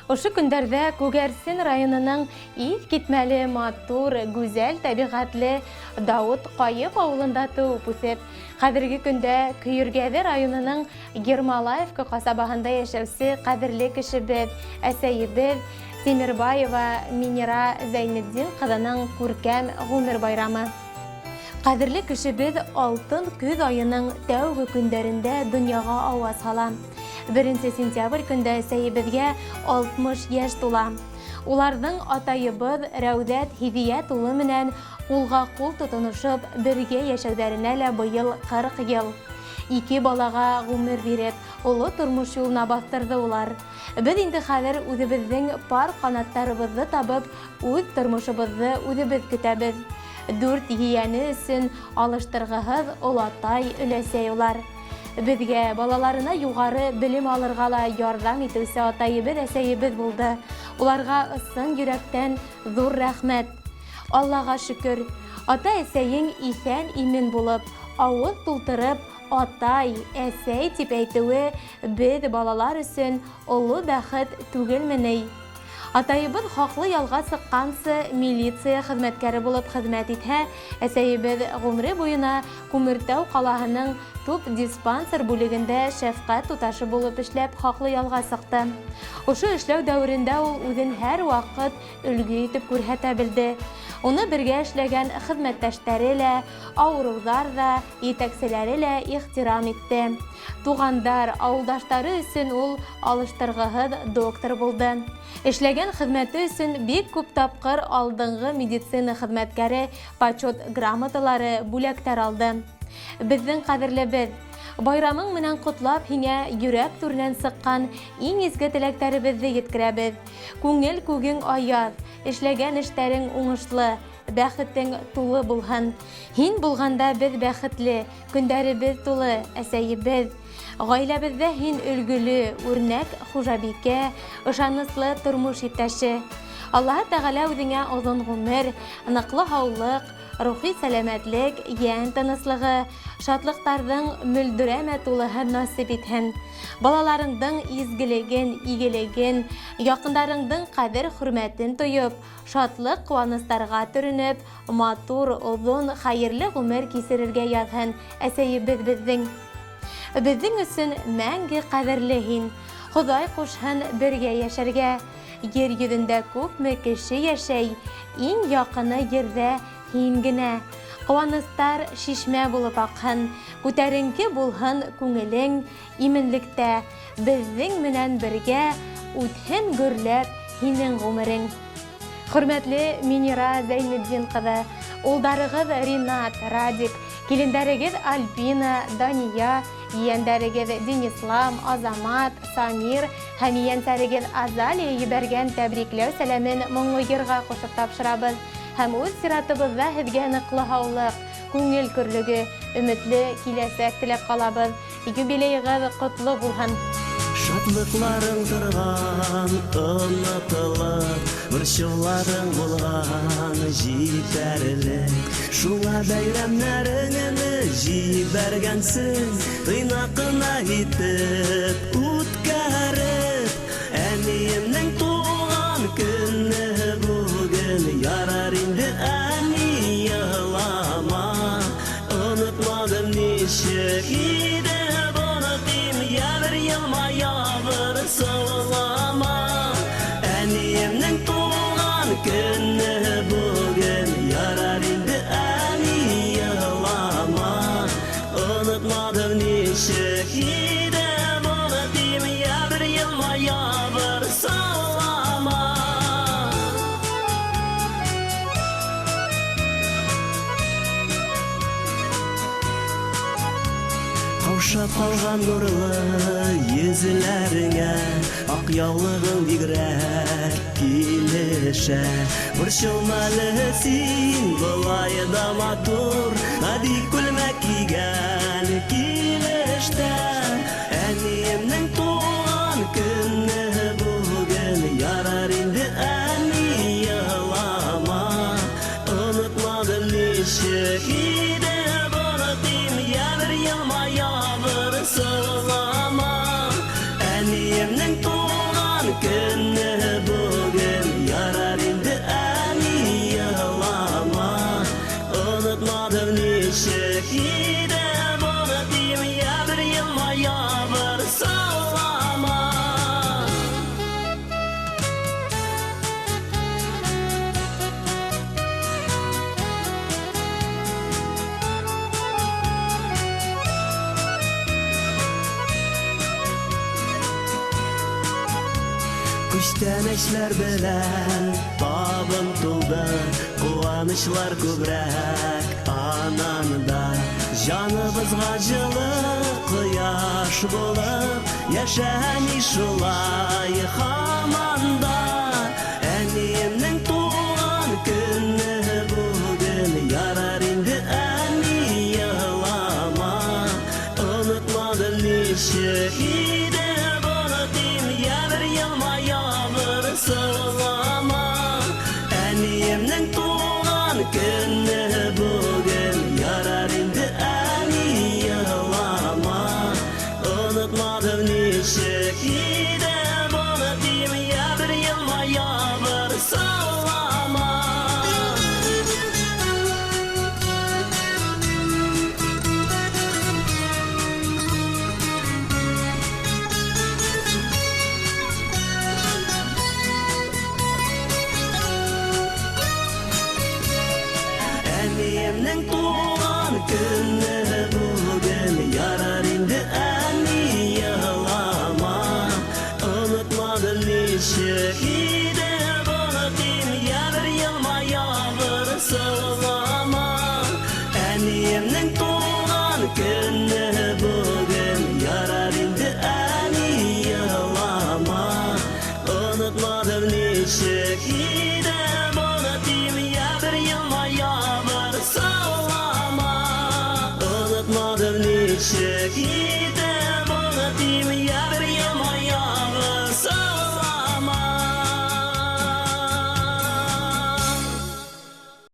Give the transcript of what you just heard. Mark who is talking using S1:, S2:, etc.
S1: Ошо көндәрҙә Күгәрсен районының иҫ китмәле матур, гүзәл тәбиғәтле Дауыт Ҡайып ауылында тыуып үҫеп, хәҙерге көндә Көйөргәҙе районының Ермолаевка ҡасабаһында йәшәүсе ҡәҙерле кешебеҙ, әсәйебеҙ Тимербаева Минира Зәйнетдин ҡыҙының күркәм ғүмер байрамы. Ҡәҙерле кешебеҙ алтын көҙ айының тәүге көндәрендә донъяға ауаз һала. 1 сентябрь көндә әсәйебеҙгә 60 йәш тула. Уларҙың атайыбыҙ Рәүҙәт Һиҙиәт улы менән ҡулға ҡул тотоношоп бергә йәшәүҙәренә лә быйыл 40 йыл. Ике балаға ғүмер биреп, оло тормош юлына баҫтырҙы улар. Беҙ инде хәҙер үҙебеҙҙең пар ҡанаттарыбыҙҙы табып, үҙ тормошобоҙҙо үҙебеҙ көтәбеҙ. Дүрт ейәне өсөн алыштырғыһыҙ олатай, өләсәй улар. Беҙгә балаларына юғары белем алырға ла ярҙам итеүсе атайыбыҙ, әсәйебеҙ булды. Уларға ысын йөрәктән ҙур рәхмәт. Аллаға шөкөр, ата-әсәйең иҫән-имен булып, ауыҙ тултырып, атай, әсәй тип әйтеүе беҙ балалар өсөн оло бәхет түгелме ни? Атайыбыҙ хаҡлы ялға сыҡҡансы милиция хеҙмәткәре булып хеҙмәт итһә, әсәйебеҙ ғүмере буйына Күмертау ҡалаһының туп диспансер бүлегендә шәфҡәт туташы булып эшләп хаҡлы ялға сыҡты. Ошо эшләү дәүерендә ул үҙен һәр ваҡыт өлгө итеп күрһәтә белде. Уны бергә эшләгән хеҙмәттәштәре лә, ауырыуҙар ҙа, етәкселәре лә ихтирам итте. Туғандар, ауылдаштары өсөн ул алыштырғыһыҙ доктор булды. Эшләгән хеҙмәте өсөн бик күп тапҡыр алдынғы медицина хеҙмәткәре почет грамоталары, бүләктәр алды. Беҙҙең ҡәҙерлебеҙ, байрамың менән ҡотлап, һиңә йөрәк түренән сыҡҡан иң изге теләктәребеҙҙе еткерәбеҙ. Күңел күгең аяҙ, эшләгән эштәрең уңышлы, бәхетең тулы булһын. Һин булғанда беҙ бәхетле, көндәребеҙ тулы, әсәйебеҙ. Ғаиләбеҙҙә һин өлгөлө, үрнәк хужабикә, ышаныслы тормош иптәше. Аллаһы Тәғәлә үҙеңә оҙон ғүмер, ныҡлы һаулыҡ, рухи сәләмәтлек, йән тыныслығы, шатлыҡтарҙың мөлдөрәмә тулыһын насип итһен. Балаларыңдың изгелеген, игелеген, яҡындарыңдың ҡәҙер-хөрмәтен тойоп, шатлыҡ-ҡыуаныстарға төрөнөп, матур, оҙон, хәйерле ғүмер кисерергә яҙһын әсәйебеҙ беҙҙең. Беҙҙең өсөн мәңге ҡәҙерле һин. Хоҙай ҡушһын бергә йәшәргә. Ер йөҙөндә күпме кеше йәшәй, иң яҡыны ерҙә һин генә. Ҡыуаныстар шишмә булып аҡһын, күтәренке булһын күңелең, именлектә беҙҙең менән бергә үтһен гөрләп һинең ғүмерең. Хөрмәтле Минира Зәйнетдин ҡыҙы, улдарығыҙ Ринат, Радик, килендәрегеҙ Альбина, Дания, ейәндәрегеҙ Денислам, Азамат, Самир һәм ейәнсәрегеҙ Азалия ебәргән тәбрикләү сәләмен моңло йырға ҡушып тапшырабыҙ. Һәм үҙ сиратыбыҙҙа һеҙгә ныҡлы һаулыҡ, күңел көрлөгө, өмөтлө киләсәк теләп ҡалабыҙ. Юбилейығыҙ ҡотло булһын.
S2: Шатлыҡларың торған онотолоп, борсоуларың булған етәрлек. Шуңа бәйрәмнәреңне җибәргәнсең, тыйнак кына итеп үткәреп. Әниемнең туган көне бүген, ярар инде әни елама. Онытмадым ничек иде онытыйм, я бер елмая, бер саулама. Әниемнең туган көне бүген, ярар инде әни елама. Онытмадым ничек иде онытыйм, я бер елмая, бер саулама. Ҡаушап ҡалған нурлы йөҙләреңә аҡ яулығың бигерәк килешә. Борсолма әле син, былай да матур, гади күлмәк кигән килештә. Әниемнең туган көне бүген, ярар инде әни елама. Онытмадым ничек иде онытыйм, я бер елмая, бер саулама. Әниемнең туган көне елмая бер саулама. Күчтәнәчләр белән табын тулды, Куанычлар күбрәк ананда. Җаныбызга җылы кояш булып, Яшә әни шулай һаман да. Әниемнең туган көне бүген, Ярар инде әни елама. Онытмадым ничек иде булып, Я бер елмая, бер сылама. Әниемнең туган көне бүген, Ярар инде әни елама. Онытмадым ничек иде булып, Я бер елмая, бер сылама. Әниемнең туган көне бүген, Ярар инде әни елама. Онытмадым ничек иде булып, Я бер елмая, бер сылама. Әниемнең туган көне бүген, Ярар инде әни елама. Онытмадым ничек иде булып, Я бер елмая, бер сылама. Онытмадым ничек иде булып,